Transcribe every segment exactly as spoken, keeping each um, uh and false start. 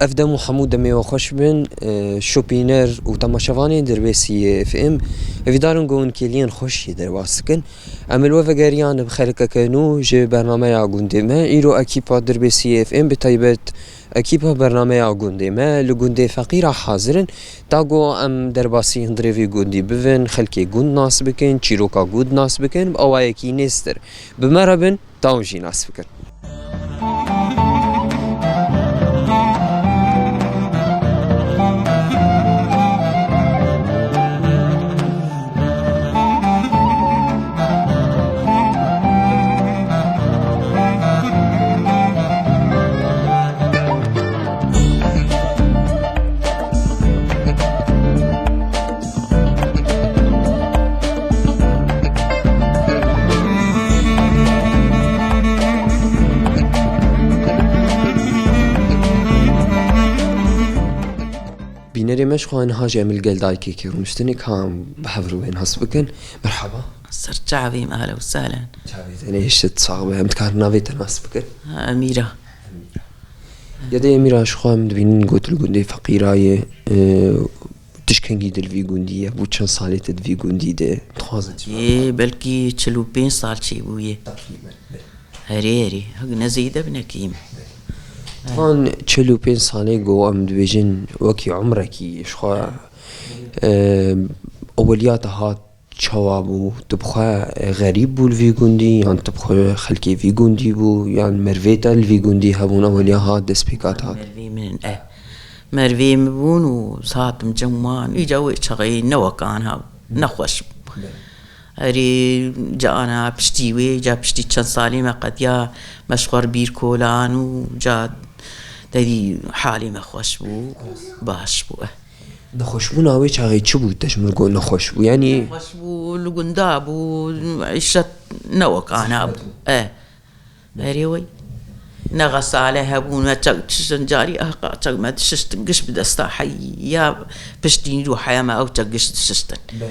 Ev dem û hemû demê we xweş bin, e, şopîner û temaşevanên Dirbêsiyê F M. Hêvîdar in ku hûn kêliyên xweş yê derbas dikin. Em li we vegeriyan bi xelkeke nû ji bernameya gundê me. Îro ekîpa Dirbêsiyê F M, bi taybet ekîpa bernameya gundê me li gundê Feqîra hazir in. Ta ku em derbasî hundirê vî gundî bivin, xelkê gund nas bikin, çîroka gund nas bikin, bi awayekî nêztir bi me re bin. Tawon jî nas bikin. Bînerê me, ji xwe niha jî em li gel dayikekê rûniştinê ka em bi hev re wê nas bikin. Merhaba. Ser çavîm, ahlen û sehlen. Çavê te nehişt, sax be. Em dikarin navê te nas bikin? Ha, Emîra. Emîra. Ya de Emîra, ji xwe em dibînin got li gundê Feqîra ye, e, Tişkengî di li vî gundî ye, bû çend salê te di vî gundî de? Dixwazin çi? Ê, belkî çil û pênc sal çêbûye. Teqrîben, belê. Herê, herê. Hek ne zêde bi, ne kêm. Belê. Van çil û pênc salê ku em dibêjin wekî umrekî ji xwe, e, eweliya te hat çawa bû? Tu bi xwe xerîb bû li vî gundî, yan tu bi xwe xelkê vî gundî bû, yan merivê te li vî gundî hebûn, eweliya hat destpêka te hat? Merivê min, eh. Merivê min bûn û ez hatim cem wan. Îca wê çaxê ne wek ana nexweş bû. Erê, ca ana piştî wê, ca piştî çend salê me qediya, me ji xwe re bîr kolan û ca tedî halê me xweş bû, baş bû, eh. Nexweşbûna wê çaxê çi bû? Te ji min got nexweş bû, yanî? Nexweş bû, li gunda bû, îşet ne wek ana bû. Eh. Erê wey. Ne xesale hebûn, me çek dişiştin, carî ah qa çek me dişiştin, giş bi desta heya piştî nî û heya me ew çek giş dişiştin. Belê.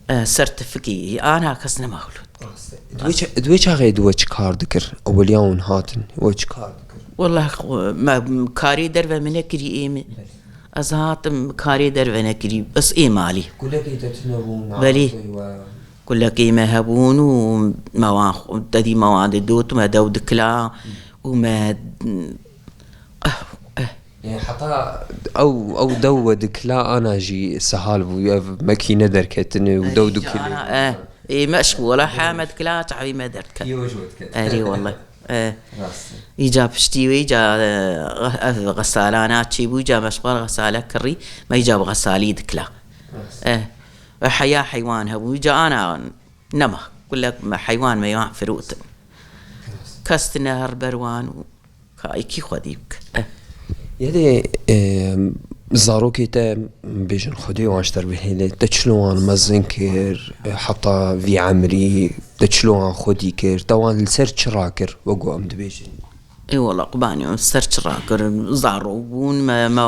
Eh, sertifikî, ana kes nema hûlût. Rast e. Di wê ça-, di wê çaxê di we çi kar dikir? Eweliya hûn hatin, we çi kar dikir? Wallah, xwe, me, karê derve min nekirî ê min. Belê. Ez hatim karê derve nekirî, bes ê malî. Kulekê te tune bûn, Belê. Navê we? Kulekê me hebûn û me wan xwe, tedî me wan didot, me dew dikila û me, eh, eh. Ê, heta ew, ew dew we dikila ana jî sehal bû, ev mekîne derketine û dew Erê, dikilê. Ana, eh. Ê, meşk wala, ha me dikila, çavî me derdiket. Yê we ji we diket. Erê, wala. Eh. Rast e. Îca piştî wê, îca, eh, ev xesalana çêbû, îca me ji xwe xesale kirî, me îca bi xesalî dikila. Rast. Eh. Ve heya heywan hebû, îca ana nema. Kulek me heywan meywan firotin. Rast. Kes tine her ber wan û Ka êkî xwedî bike. Eh. Yedê, e, zarokê te bêjin Xwedê wan ji te re bihêle. Te çilo wan mezin kir, e, heta vî emrî, te çilo wan xwedî kir, te wan li ser çi rakir, wek ku em dibêjin? Ê wela qubanê wan ser çi rakir, zarok bûn, me, me,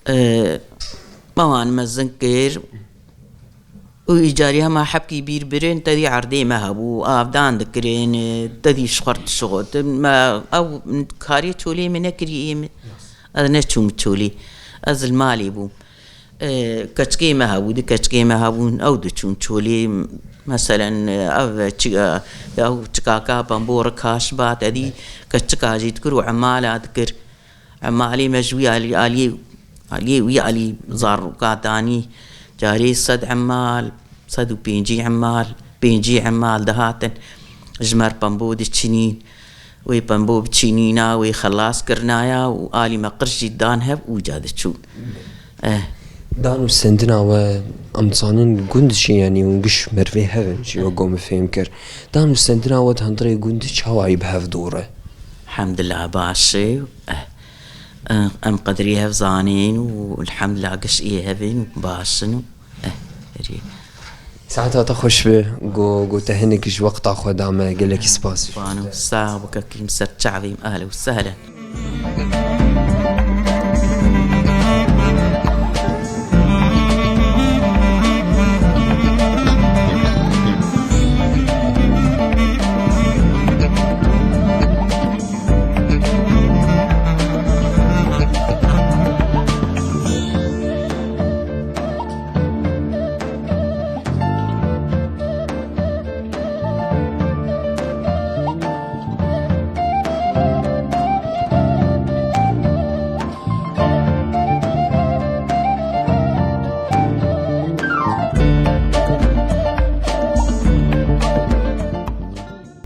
e, me wan mezin kir. Û îcarî hema hebkî bîr birin, tedî erdê me hebû, avdan dikirin, tedî ji xwe re dişixotin. Me ew karê çolê min nekirî ê min. Ez neçûm çolê. Ez li malê bûm. E, keçikê me hebû, du keçikê me hebûn, ew diçûn çolê. Meselen, ev çi-, ew çikaka pembo rik haş ba, tedî keçika jî dikir û emala dikir. Emalê me ji wî alî, aliyê, aliyê wî alî zaroka danî. Carê sed emal, sed û pêncî emal, pêncî emal dihatin. Ji me re pembo diçinîn. Wê pembo biçînîna, wê xelas kirinaya û alî me qirş jî dan hev û ca diçûn. Eh. Dan û sendina we, em dizanin gund jî, yanî hûn giş merivê hev in jî, wek ku min fêm kir. Dan û sendina we di hundirê gund çawa yî bi hev dor e? Elhamdulillah baş e. Eh. Em qedrê hev zanîn û elhamdulillah giş ê hev in û baş in û, eh, erê. Saeta te xweş be, go, go te hinek ji wexta xwe da me, gelekî spas. Bano, sax bike kîm ser çavîm, ehlen û sehlen.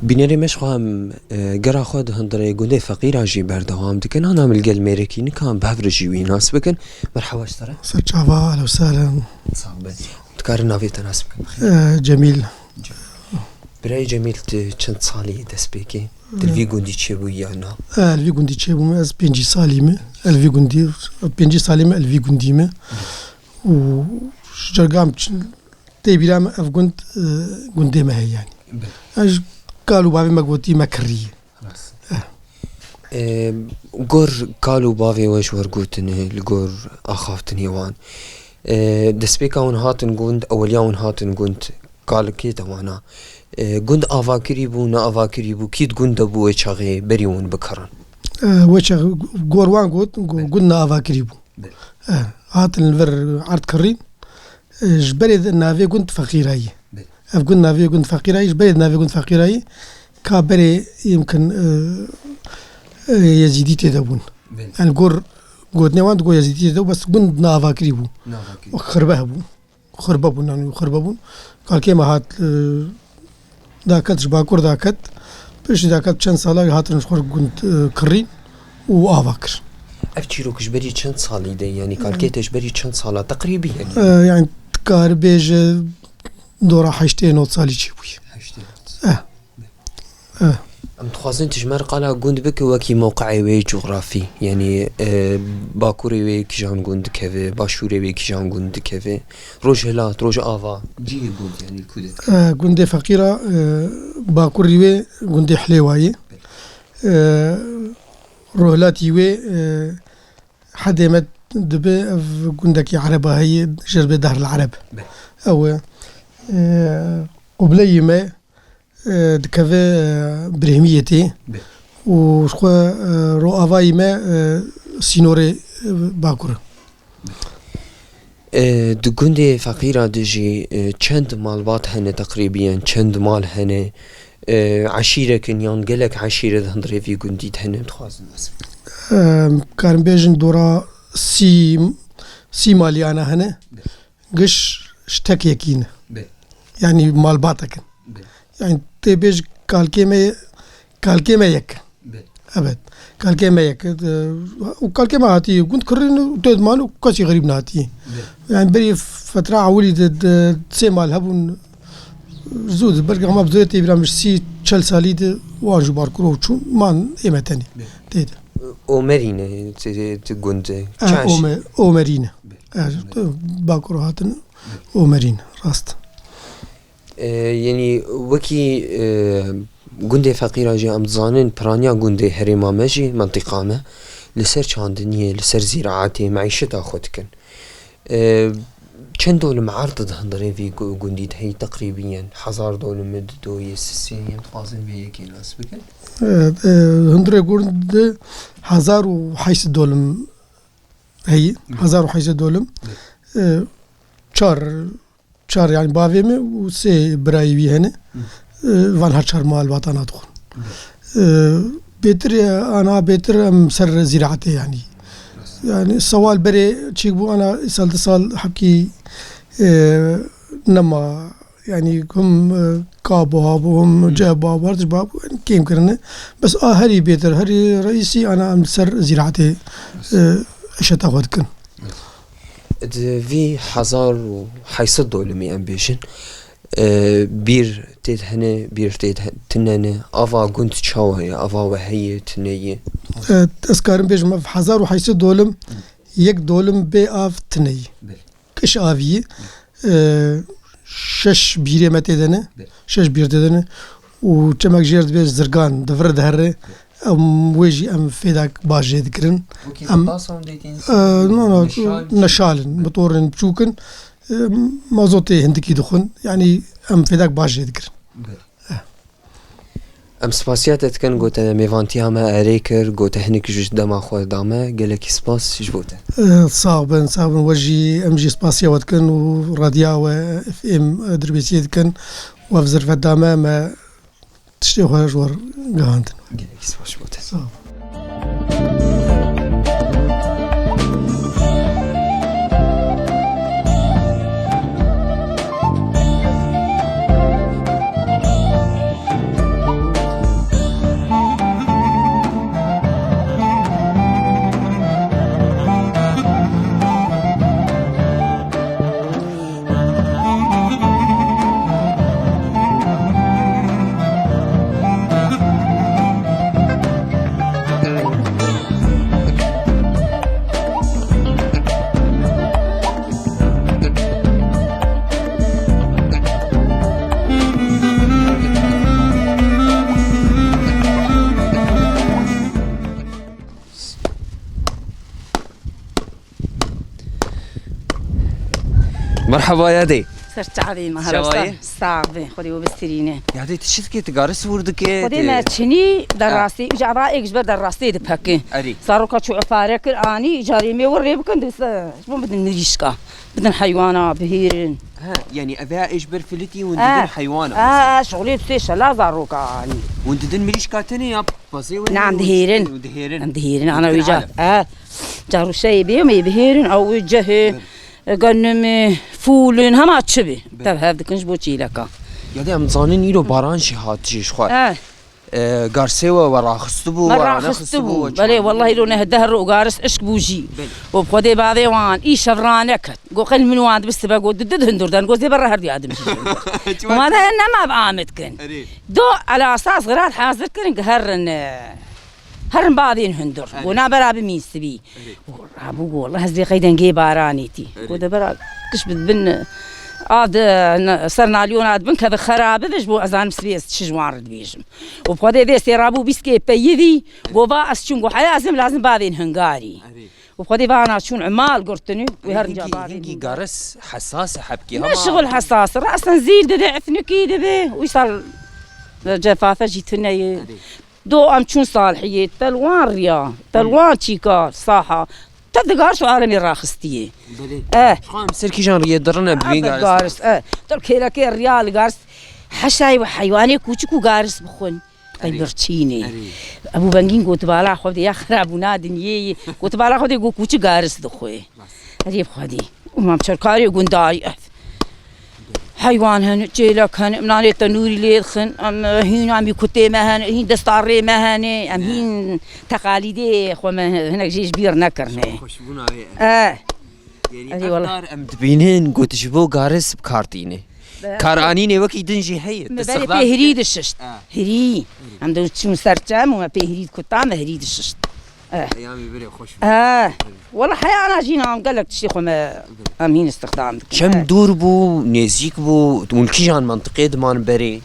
Bînerê me ji xwe em, e, gera xwe di hundirê gundê Feqîra jî berdewam dikin. Ana em li gel mêrekî nikan bi hev re jî wî nas bikin. Merhaba ji te re. Ser çava, ehlen we sehlen. Sağ ol. Dikarin navê te nas bikin? E, Cemîl. Birayê Cemîl, tu çend salî destpêkê? Tu li vî gundî çêbûyî ya na? E, li vî gundî çêbûme, ez pêncî salî me. Ez li vî gundî, pêncî salî me, ez li vî gundî me. Û ji carga em çi-, tê bîra me ev gund, e, gundê me heye yanî. Be. Ez ji kal û bavê me gotî me kirî. Rast. Eh. E, gor kal û bavê we ji we re gotine, li gor axaftinê wan. E, destpêka hûn hatin gund, eweliya hûn hatin gund, kalikê te wana. E, gund avakirî bû, ne avakirî bû, kî di gund de bû wê çaxê berî hûn bikirin? E, wê çaxê gor wan got, go-, Be. gund ne avakirî bû. Be. E, hatin li vir erd kirîn. E, ji berê de navê gund Feqîrayî. Be. Ev gund navê gund Feqîrayî, ji berê navê gund Feqîrayî, ka berê yimkin, e, e, Yezîdî tê de bûn. Be. Yani gor, gotinê wan digo Yezîdî tê de bû, bes gund ne avakirî bû. Ne avakirî. Û xirbe hebû. Xirbe bûn, yani xirbe bûn. Kalkê me hat, e, daket, ji Bakur daket. Piştî daket çend sala hatin ji xwe gund, e, kirîn û ava kir. Ev çîrok ji berî çend salî de, yani kalkê te ji berî çend sala teqrîbî yani? E, yani dikare bêje dora heştê nod salî çêbûye. Heştê nod. Eh. Eh. Em dixwazin tu ji me re qala gund bike wekî mewqeê wê cografî. Yanî, e, bakurê wê kîjan gund dikeve, başûrê wê kîjan gund dikeve, rojhilat, rojava, cihê gund, yanî li ku de? E, gundê Feqîra, e, bakurî wê gundê Hilêwayê. E, rojhilatî wê, e, hedê me dibe ev gundekî Ereba heye, jê re dibê Dehr el Ereb. Be. Ew e, e, qibleyê me, e, dikeve, e, Birêhmiyê tê. Be. Û ji xwe, e, roavayî me, e, sînorê, e, Bakur e. E, di gundê Feqîra de jî, e, çend malbat hene teqrîbiyen, çend mal hene? E, eşîrek in yan gelek eşîre di hundirê vî gundî de hene, dixwazin ez. E, karin bêjin dora sî, sî maliyana hene. Be. Giş ji tek yekî ne. Be. Yanî malbatek in. Be. Yani tê bêj kalkê me, kalkê me yek. Be. Evet. Kalkê me yek. E, û kalkê me hatiye gund kirîn û tê diman û kesî xerîb nehatiye. Be. Yani berî fetra ewilî de, de sê mal hebûn zû de. Belkî ama bi zêde tê bîra min sî çel salî de wan ji Bakur û çûn man ê me tenê. Be. Tê de. Omerî ne, ti, ti gund e. E, Çaş. Ome-, Omerî ne. Be. E, Omerî. Bakur hatin Omerî ne. Rast. E, yanî wekî, e, gundê Feqîra jî em dizanin, piraniya gundê herêma me jî, mentiqa me, li ser çandiniyê, li ser zîraetê, meîşeta xwe dikin. E, çend dolim erd di hundirê vî gu-, gundî de heyî teqrîbî yên? Hezar dolim e, du doyê, sisê yên, dixwazin vê yekê nas bikin. E, e, hundirê gund de hezar û heşt sed dolim heyî, Hı. hezar û heşt sed dolim. Hı. E, çar çar, yani bavê min û sê birayê wî hene. Hı. E, van her çar malbatana dixwin. Hı. E, bêtir, e, ana bêtir em ser zîraetê yani. Rast. Yani sewal berê çêk bû, ana sal di sal hepkî, e, nema, yani him, e, ka buha bû, him Hı. ceh buha bû, her tişt buha bû, yani kêm kirine. Bes a herî bêtir, herî reîsî ana em ser zîraetê, Rast. e, eşeta xwe dikin. Rast. Di vî hezar û heşt sed dolimî em bêjin, e, bîr tê de hene, bîr tê de he-, tune ne. Ava gund çawa ye? Ava we heye, tune ye? E, ez karim bêjim, ev hezar û heşt sed dolim, yek dolim bê av tune ye. Belê. Kiş avî ye. E, şeş bîrê me tê de ne. Belê. Şeş bîr tê de ne. Û çemek jêr dibê zirgan, di vir dihere. Em wê jî em fêdak baş jê dikirin. Wekî Em, petasan dê tên e, no, no, neşal, neşal in, motorên biçûk in. E, mazotê hindikî dixwin. Yanî em fêdak baş jê dikirin. Belê. Eh. Em spasiya te dikin, got te mêvantiya me erê kir, got te hinek ji dema xwe da me. Gelekî spas ji bo te. E, sax bin, sax bin. We jî, em jî spasiya we dikin û radya we, F M, e, dirbêsiyê dikin. We bi zirvet da me, me tiştê xwe ji we re gihandin. Gelekî spas ji bo te. Sağ ol. Hewaya dê. Ser çavê me, hera Şevayê? Sax be, Xwedê we bistîrîne. Ya dê, tu çi dikê, tu garis wir dikê? Xwedê me çinî derrastê, îca va êk ji ber derrastê dipekin. Erê. Zaroka çû efare kir, anî, îcarê me wir rê bikin, dê se, ji bo bidin mirîşka. Bidin heywana, bihêrin. Ha, yanî ev ya ê ji ber filitî hûn didin heywana. Ha, şixulê tu sê şela zaroka anî. Hûn didin mirîşka tenê ya pazê wê? Na, em dihêrin. Hûn dihêrin. Em dihêrin, ana wî ca. Ha, carûşeyê bê, em ê bihêrin, ew wê cehê. Ganimê, fûlin, hema çi bî. Tev hev dikin ji bo çîleka. Ya dê em zanin îro baran jî hat jî ji xwe. Eh. E, garsê we, we raxistibû, me we raxistibû. Belê, wellahî îro ne deh ro garis hişk bû jî. Belê. Û bi Xwedê bavê wan îşev raneket. Go qel min wan dibistî be, go di, di hundur den, go zê berra her duya dim jî. Wan de nema bi amid kin. Erê. Do elasas xirat hazir kirin ki herin, e, herin bavên hundur. Erê. Go na bera bimîn sibî. Erê. Rabû go, "Welleh ez dê qey dengê baranê tî." Erê. Go de bera kiş bidibin, a de, ne, ser nalyona dibin, keve xerabi de ji bo ez zanim sibê ez çi ji wan re dibêjim. Û bi Xwedê vê sê rabû bîskê peyivî, go va ez çûm, go heya ez ê lazim bavên hungarî. Erê. Û bi Xwedê vana çûn emal girtini, wê her Hingî, ca bavên hingî hungarî. Garis hesas e hebkê, ne hema şixul hesas, rasten zîl dide, ifnikî dibe, wî sal cefafe jî tune ye. Erê. Do em çûn Salihiyê, telwan riya, telwan çîka, saha. Te digar şu alemê raxistiyê. Belê. Eh. Ji xwe em ser kîjan riyê dirine bi vî garis, eh. Tel kêlekê riya li garis. Heşayê û heywanê kûçik û garis bixwin. Qey birçînê. Erê. Ebû Bengîn gotibala xwe de ya xirabûna dinyê yê. Gotibala xwe de got kûçik garis dixwe. Erê bi Xwedê. Û mam çerkarê gundayî ev. Heywan hene, çêlek hene, em nanê tenûrî lê dixin, em, e, hîn em bî kutê me hene, hîn destarê me hene, em hîn teqalîdê xwe me hinek jê ji bîr nekirine. Xweşbûna wê. E. Yanî ev dar em dibînin, got ji bo garis bi kar tîne. Kar anînê wekî din jî heye. Me berê pê hirî dişişt. Hirî. Em de çûn ser çem û me pê hirî dikuta, me hirî dişişt. Eh. Peyamê berê xweş bû. Eh. Wala heya ana jîna em gelek tiştê xwe me em hîn istixdam dikin. Çem dûr bû, nêzîk bû, hûn kîjan mentiqê diman berê?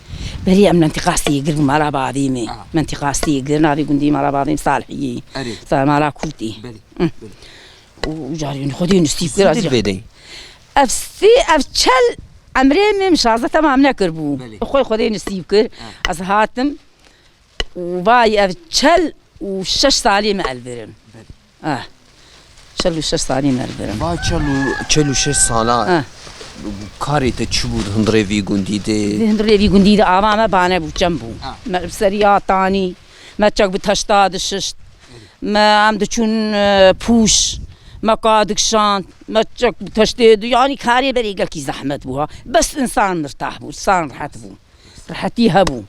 Berê em mentiqa Sêgir bû, mala bavê me. Aha. Mentiqa Sêgir, navê gundî mala bavê me Salihiyê. Erê. Sa-, mala Kûtê. Belê, belê. Û carî xwedê nisîb kir. Zî ez dir vê dey? Ev sê, ev çel emrê min şazdeh temam nekir bû. Belê. Xwe xwedê nisîb kir. Ha. Ez hatim. Û vay ev çel û şeş salî me elvirim. Belê. Ah. Çel û şeş salî me elvirim. Va çel û, çel û şeş sala, ah, karê te çi bû di hundirê vî gundî de? Di hundirê vî gundî de ava me bane bû, çem bû. Ah. Me bi serî ya tanî, me çek bi teşta dişişt. Me em diçûn, e, pûş, me ka dikişand, me çek bi teştê di, yanî karê berê gelkî zehmet bû ha. Bes însan mirtah bû, însan rehet bû. Rehetî hebû.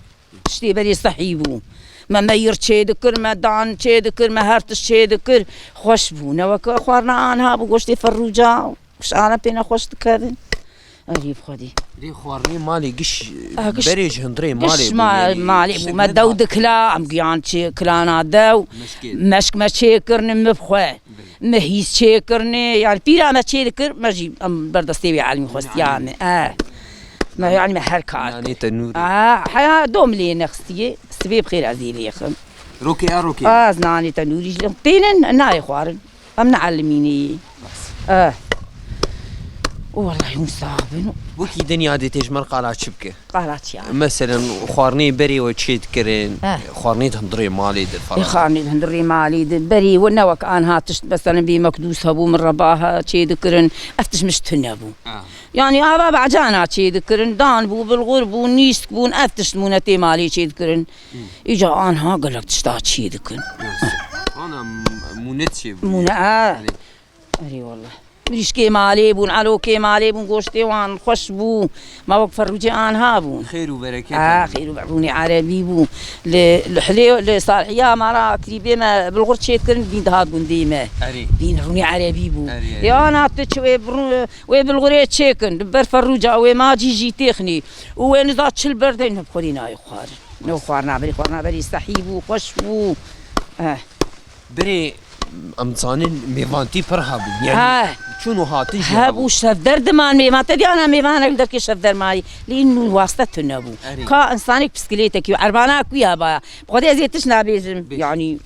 Tiştê berê sehî bû. Me meyir çê dikir, me dan çê dikir, me her tişt çê dikir. Xweş bû. Ne weke xwarina anha bû, goştê ferrûca, kişana pê ne xweş dikevin. Erê bi Xwedê. Lê xwarinê malê giş, ah, giş, berê ji hundirê giş malê bû, ma-, yanî malê bû. Me dew dikila, em giyan çê kilana dew. Meşkê. Meşk me çê kirinin, min bi xwe. Me hîs çêkirine, yani pîra me çê dikir, me jî em ber destê wê elmî xwestiya me. Eh. Me yani me her kar. Nanê tenûrê. Ah, heya dom lê nexistiyê, sibê bi xêr ez ê lêxim. Rokê a rokê. Az nanê tenûrî jî tênin, nayê xwarin. Em ne elimînê yê. Eh. Û wellahî hûn sax bin. Wekî dinya dê tê ji me qala çi bike? Qala çi yani? Meselen, xwarinê berê we çê dikirin, eh, xwarinê di hundirê malê de falan. Ê, xwarinê di hundirê malê de, berê we ne wek anha tişt, meselen, bê mekdûs hebû, mireba he çê dikirin, ev tişt miş tune bû. Ah. Yani ava becana çê dikirin, dan bû, bilxur bû, nîsk bûn, ev tişt mûne tê malê çê dikirin. Hmm. Îca anha gelek tişta çê dikin. Yes. Ana m-, mûne çê bû. Mûne, ha. Yani, Erê wallah. Mirîşkê malê bûn, elokê malê bûn, goştê wan xweş bû. Ma wek ferrûcê anha bûn. Xêr û bereket. Ah, hebû. Xêr û be-, rûnê erebî bû. Li, li hilê, li Salihiya mala kirîbê me bilxur çêkirin, bîn dihat gundê me. Erê. Bîn rûnê erebî bû. Erê, erê. Ya na tu çi wê birû-, wê bilxurê çêkin, li ber ferrûca wê macî jî têxinî. Û wê niza çil berdeyne bi xwedî nayê xwarin. Ne xwarina berî, xwarina berî sehî bû, xweş bû. Eh. Berê em dizanin mêvantî pir hebû. Yani, ha, çûn û hatin jî hebû. Hebû, şevder diman mêvan. Te diyana mêvanek li derkê şevder mayî. Lê nû waste tune bû. Erê. Ka insanek piskilêtekî û erbana kuya baya. Bi Xwedê ez ê tişt nabêjim. Bêj. Yani,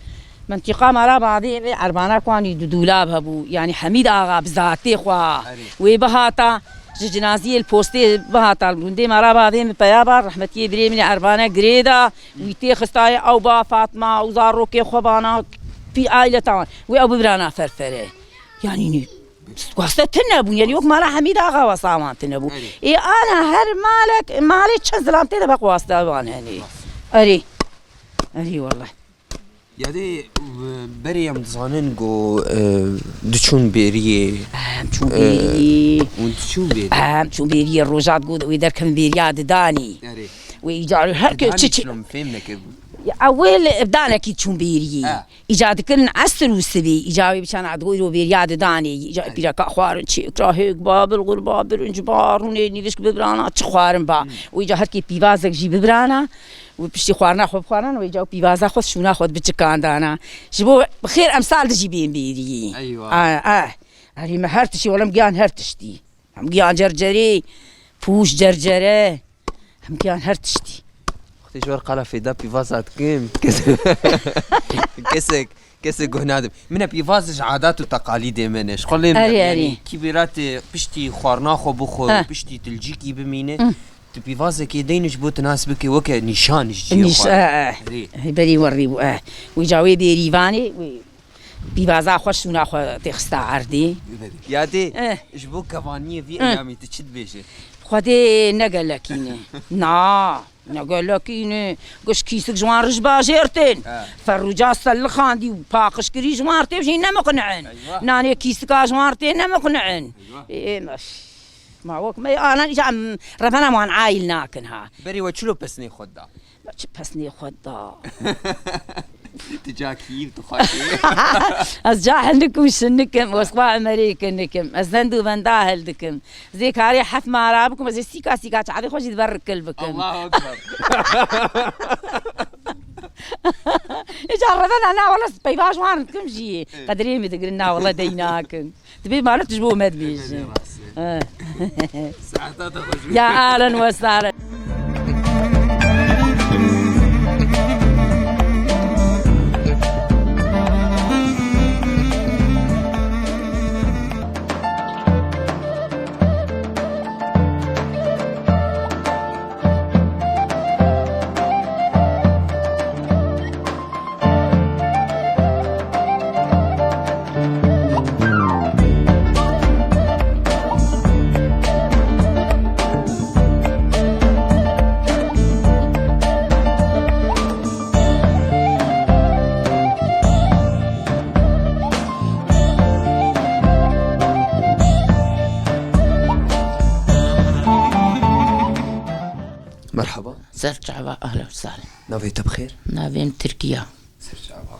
mentiqa mala bavê wê erbana kwanî du dûlab hebû. Yani, Hemîd Axa bi zatê xwe. Erê. Wê bihata. Ji cinaziyê li postê bihata li gundê me re bavê min peya ba, rehmetiyê birê min ê erbane girê da, wî tê xistaye ew ba Fatma û zarokê xwe bana, pî aîleta wan. Wê ew bibirana ferfere. Yanî nî, waste tune bûn. Yanî wek mala Hemîd Axa wasa wan tune bû. Erê. Ê ana her malek, malê çend zilam tê de be waste wan henê. Erê. Erê wallah. Yadê, e, berê em dizanin ku, e, diçûn bêriyê. Em çûn e, bêriyê. Hûn diçûn bêriyê? Em çûn bêriyê, rojat ku wê derkevin bêriya didanî. Erê. Wê îcarî her kes didanî çi çi çilo min fêm nekir. Ya, ewil danekî çûn bêriyê. Ha. Îca dikirin esir û sibê. Îca wê biçana digo îro bêriya didanê. Îca pîreka xwarin çêkira hêk ba, bilgur ba, birinc ba, rûnê nîvişk bibirana, çi xwarin ba. Hmm. Û îca her kê pîvazek jî bibirana. Û piştî xwarina xwe bixwarin, wê îca pîvaza xwe şûna xwe biçikandana. Ji bo bi xêr emsal dijî bên bêriyî. Eywa. A, a. Herî me her tiştî, wele em giyan her tiştî. Em giyan cercerê, pûş cercere. Em giyan her tiştî. Wextê ji wer qala fêda pîvaza dikim. Kes-, kesek, kesek guh nadim. Mine pîvaz ji adat û teqalîdê me ne. Ji xwe lê Erê, yanî erê. Kî bêra tê piştî xwarina xwe bixwe, Heh. Piştî tilcîkî bimîne. Hı. Tu pîvazekê deyne ji bo tu nas bike weke nîşan ji cihê Nîş-, xwe. Eh, eh. Erê. Berî werî bû, eh. Wî ca wê bêrîvanê, wê Pîvaza xwe şûna xwe têxista erdê. Yadê, Eh. Ji bo kevaniyê vî Eh. Eyamî tu çi dibêjî? Xwedê ne gelekî ne. Na, ne gelekî ne. Giş kîsik ji wan re ji bajêr tên. Eh. Ferrûca selixandî û paqijkirî ji wan re tê jî ne miqni'in. Eywa. Nanê kîsika ji wan re tê ne miqni'in. Eywa. Ê, me, ma wek me anan îca em revena wan aîl nakin ha. Berî we çilo pesnê xwe da? Çi pesnê xwe da. Tu ca kîv tu xwe kê? Ez ca hindik û şinikim, weswa Emerê kinikim. Ez zend û venda hildikim. Zê karê heft mara bikim, ez ê sîka sîka çavê xwe jî diber rikil bikim. Allahu Ekber. Îca revena na wala peyva ji wan dikim jî. Qedirê min digirin na wala dey nakin. Dibê mala tu ji bo me dibêjî. Belê, rast e. Eh. Saeta te xweş be. Ya ahlen we sahlen. Merhaba. Ser çava, ahlen we sahlen. Navê te bi xêr? Navê min Tirkiya. Ser çava.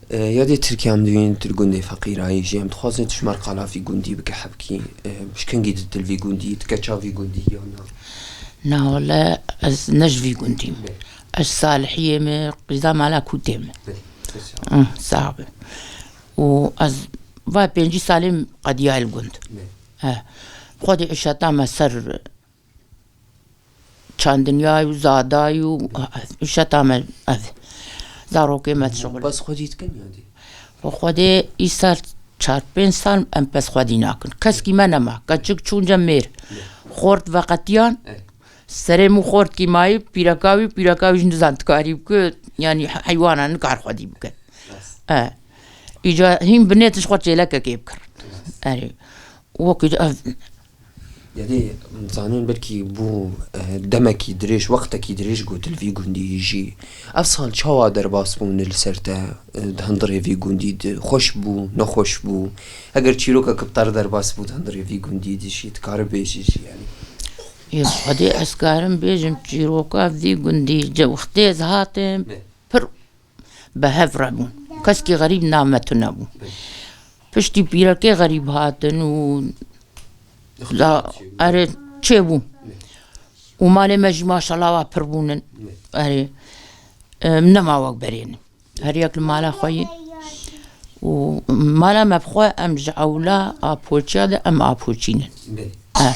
E, yadê Tirkiya em dibînin tu li gundê feqîrayî jî, em dixwazin tu ji me re qala vî gundî bike hebkî. E, ji kengî tu li vî gundî, tu keça vî gundî ya na? Na wele ez ne ji vî gundî me. Bê. Ez Salihiyê me, qîza mala Kûtê me. Bê. Ser çava. Hı, sax be. Û ez va pêncî salê min qediyayê li gund. Bê. He. Xwedê îşeta me ser çandiniyayî û zadayî û îşeta me ev. Zarokê me dişixulin. Bes xwedî dikin ya dî? Xwe xwedê îsal çar pênc sal em pes xwedî nakin. Keskî me nema. Keçik çûn cem mêr. Xort veqetiyan. Ey. Serê min xortkî mayî, pîreka wî, pîreka wî jî nizan tu karî bike, yanî heywana nikar xwedî bike. Rast. E. Îca hîn binê tu ji xwe çêlekekê bikir. Rast. Erê. Wekî ev Yadê, em dizanin belkî bû, eh, demekî dirêj, wextekî dirêj got li vî gundî jî. Ev sal çawa derbas bûn li ser te, eh, di hundirê vî gundî de xweş bû, nexweş bû? Eger çîrokek bi te re derbas bû di hundirê vî gundî de jî, dikare bêjî jî, yanî. Yê Xwedê ez karim bêjim, çîroka vî gundî, ce wextê ez hatim, Ne. pir bi hev re bûn. Keskî xerîb nav me tune bû. Piştî pîrekê xerîb hatin û da, erê, çêbû. Û malê me jî maşallah wa pir bûnin. Erê, em, nema wek berê ne. Her yek li mala xwe yê. Û mala me bi xwe em ji ewla Apoçiya de em Apoçî ne. Belê. E.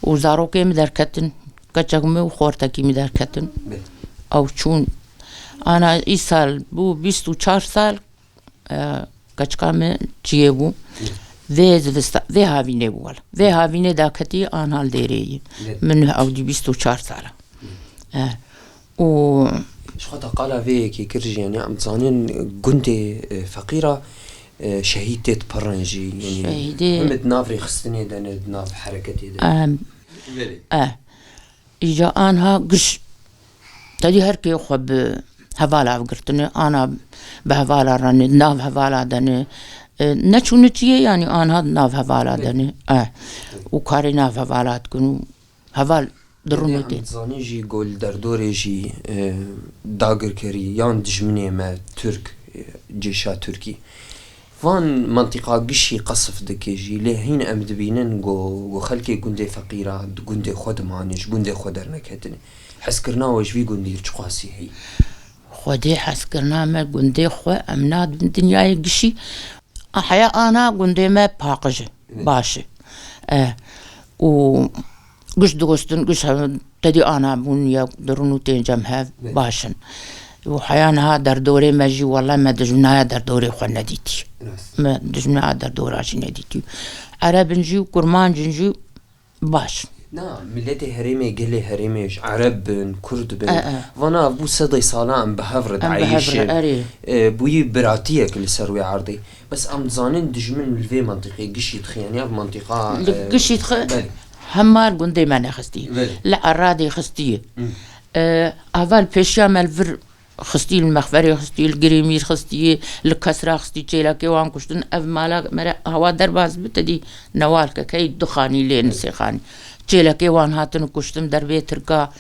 Û zarokê min derketin. Keçek min û xortekî min derketin. Belê. Ew çûn. Ana îsal bû bîst û çar sal. E, keçika min çiyê bû. Vê zivista-, vê havînê bû wela. Vê havînê daketî anha li Dêrê yî. Min ew dî bîst û çar sal e. Eh, û Ji xwe te qala vê yekê kir jî, yanî em dizanin gundê, e, feqîra, e, şehîd tê dipirin jî, yanî Şehîdê him di nav rêxistinê de ne, di nav hereketê de. Em, Belê. eh, Îca anha giş, tedî her kê xwe bi hevala girtine, ana bi hevala re ne, nav hevala de ne. E, neçûne çiyê, yanî anha di nav hevala de ne. E, û karê nav hevala dikin û heval di rûnê tê. Em dizanî jî ku li derdorê jî, e, dagirkerî yan dijminê me Tirk, e, cêşa Tirkî, van mentiqa gişî qesf dike jî, lê hîn em dibînin ku, ku xelkê gundê feqîra di gundê xwe dimane, ji gundê xwe derneketine. Hezkirina we ji vî gundî çiqasî heye? Xwedê hezkirina me gundê xwe, em nadibin dinyayê gişî. A heya ana gundê me paqij e, Evet. baş e. E, û giş dostin, giş he-, tedî ana bûn ya di rûn û tên cem hev Evet. baş in. Û heya niha derdorê me jî, wele me dijminaya derdorê xwe nedîtî. Rast. Me dijminaya derdora jî nedîtî. Ereb in jî û kurmanc in jî baş. Na, miletê herêmê, gelê herêmê ji Ereb bin, Kurd bin. E, e. Vana bû sedê sala em bi hev re Em bi hev re, dieyşin. erê. E, bûyî biratiyek li ser wê erdê. Bes em dizanin dijmin li vê mentiqê gişî dixe, yanî ev mentiqa, Li e, gişî dixe, belê. hema li gundê me nexistî. Belê. Li Eradê xistî. Hı. E, heval pêşiya me li vir xistî, li Mexferê xistî, li Girêmîr xistî, li Kesra xistî, çêlekê wan kuştin. Ev mala me re hewa derbas bi, te dî newalkek hey du xanî lê Belê. nisê xanî. Çêlekê wan hatin kuştin derbê Tirka.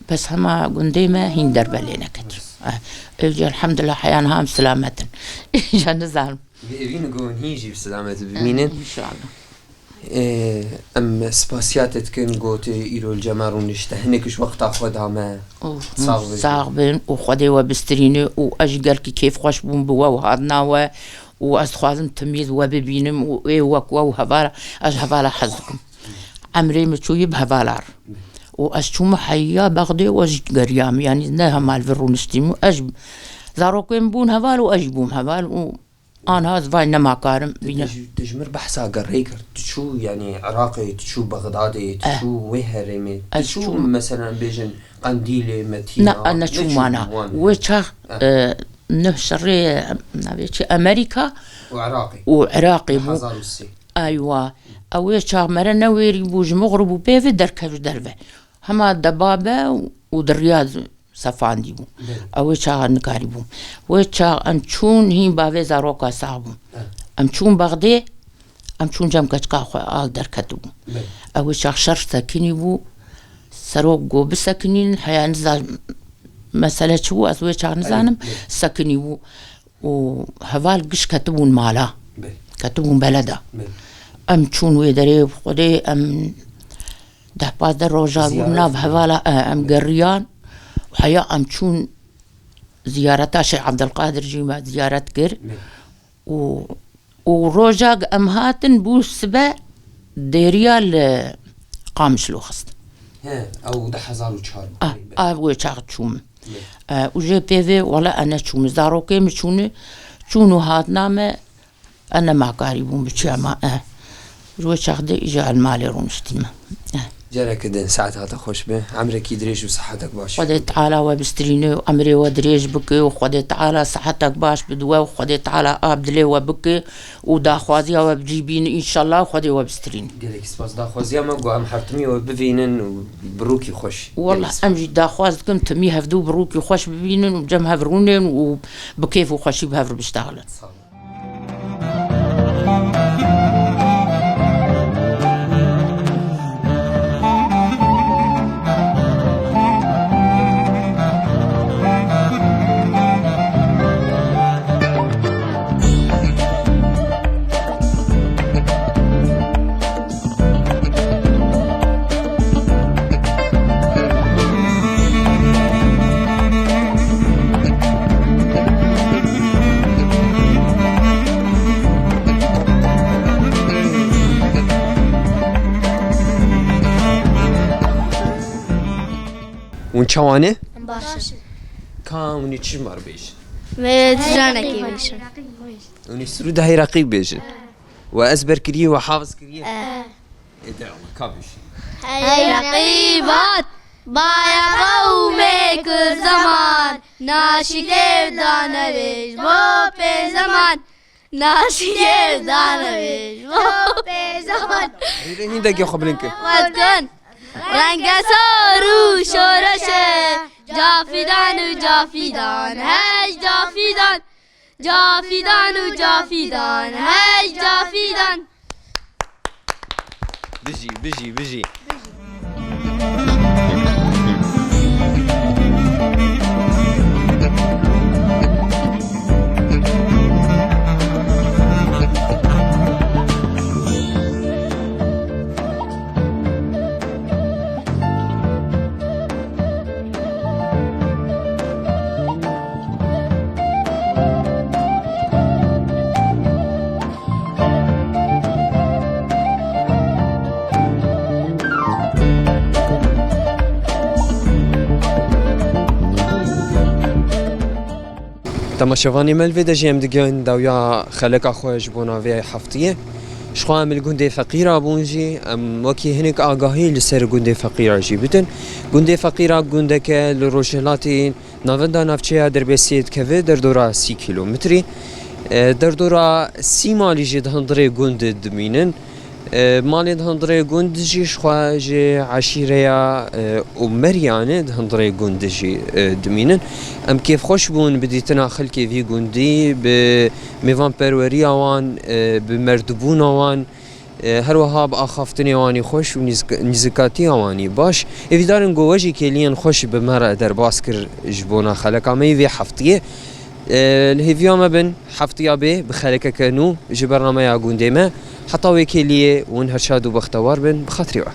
Bes hema gundê me hîn derve lê neketî. Eh, Êvcî elhamdulillah heya niha em silamet in. Îja nizanim. Bi evîn ku hîn jî bi selamet bimînin. İnşallah. Ê, em spasiya te dikin ku tu îro li cem me rûnişte. Hinek ji wexta xwe da me. Oh, Sax bibî. sax bin û Xwedê we bistirîne û ez jî gelkî kêfxweş bûm bi we û hatina we û ez dixwazim timî we bibînim û ê wek we û hevala, ez hevala hez dikim. Emrê min çûyî bi hevala re. Û ez çûme heya Bexdê û ez jî geriyam. Yanî ne hema li vir rûniştîm û ez jî zarokên bûn heval û ez jî bûm heval û anha ez vay nema karim Te, bîne. te ji, te ji mir behsa gerê kir. Tu çû, yanî Iraqê, tu çû Bexdadê, tu Eh. çû wê herêmê, tu Ez çû çûm. mesela em bêjin Qendîlê, Metîna, Ne, ne neçûm çû wana. wan Wê herêmê. çax, Eh. e, neh şerê, navê çi, Amerîka Û Iraqê. û Iraqê bû. Hezar û sê. Aywa. Ew wê çax mere ne wêrî bû, ji Mixrib û pê ve derkev ji derve. Hema deba be û di riya sefandî bû. Belê. Ew wê çaxa nikarî bû. Wê çax em çûn hîn bavê zaroka sax bû. Evet. Em çûn Bexdê, em çûn cem keçika xwe al derketibû. Belê. Ew wê çax şer sekinî bû. Serok got bisekinîn, heya niza mesele çi bû, ez wê çax nizanim, Evet, belê. sekinî bû. û heval giş ketibûn mala. Belê. Ketibûn beleda. Belê. Em çûn wê derê, Xwedê em deh pazdeh roja bûn Ziyaret nav bûn. hevala, e, em Belê. geriyan. Heya em çûn ziyareta Şeyh Abdulkadir jî me ziyaret kir. Belê. Û, û roja em hatin bû sibe dêriya li Qamişlo xist. He, ew du hezar û çar bû. Ah, Belê. ah, wê çax çûm. Belê. E, û jê pê vê, wele e neçûm. Zarokê min çûne, çûn û hatina me, e nema karî bûm biçûya ma, e. Ji wê çax de îja el malê rûniştî me. E. Careke din saeta te xweş be, emrekî dirêj û sihetek baş. Xwedê Teala we bistirîne û emrê we dirêj bike û Xwedê Teala sihetek baş bide we û Xwedê Teala av dilê we bike û daxwaziya we bi cî bîne, înşallah Xwedê we bistirîne. Gelek spas. Daxwaziya me ku em her timî we bivînin û bi rûkî xweş. Wallah, Gelek spas. em jî daxwaz dikin timî hevdû bi rûkî xweş bibînin û cem hev rûnên û bi kêf û xweşî bi hev re biştexilin. Sağ olun. Hûn çawa ne? Baş e. Ka hûn ê çi mar bêjin? Me tijanekî bêjin. Hûn ê sirûda Iraqî bêjin. We ezber kiriye, we hafiz kiriye? Ê de ka bişî. Hey reqîbat, baya qewmê Kurd zeman, naşî kêv danevêj bo pê zeman, naşî kêv danevêj bo pê zeman. Rîrê hîndekê xwe bilind kir. Xwedkun, renge sor û şoreşe, cafîdan û cafîdan, hey cafîdan. Cafîdan û cafîdan, hey cafîdan. Bijî, bijî, bijî. Temaşevanê me, li vê de jî em digihên dawiya xeleka xwe ji bona vê heftiyê. Ji xwe em li gundê Feqîra bûn jî, em wekî hinek agahî li ser gundê Feqîra jî bidin. Gundê Feqîra gundeke li rojhilatê navenda navçeya Derbasiyê dikeve, derdora sî kîlometrî. E, derdora sî malî jî di hundirê gund dimînin. E, malên di hundirê gund jî ji xwe ji eşîreya, e, Umeriyan e, di hundirê gund jî, e, dimînin. Em kêfxweş bûn bi dîtina xelkê vî gundî, bi mêvanperweriya wan, e, bi merdûbûna wan, e, her wiha bi axaftinê wanî xweş û nîzik-, nîzikatiya wanî baş. Hêvîdar in ku we jî kêliyên xweş bi me re derbas kir ji bona xeleka me yê vê heftiyê. E, li hêviya me bin, heftiya bê bi xelekeke nû ji bernameya gundê me. Heta wê kêliyê hûn her şad û bextewar bin, bi xatirê we.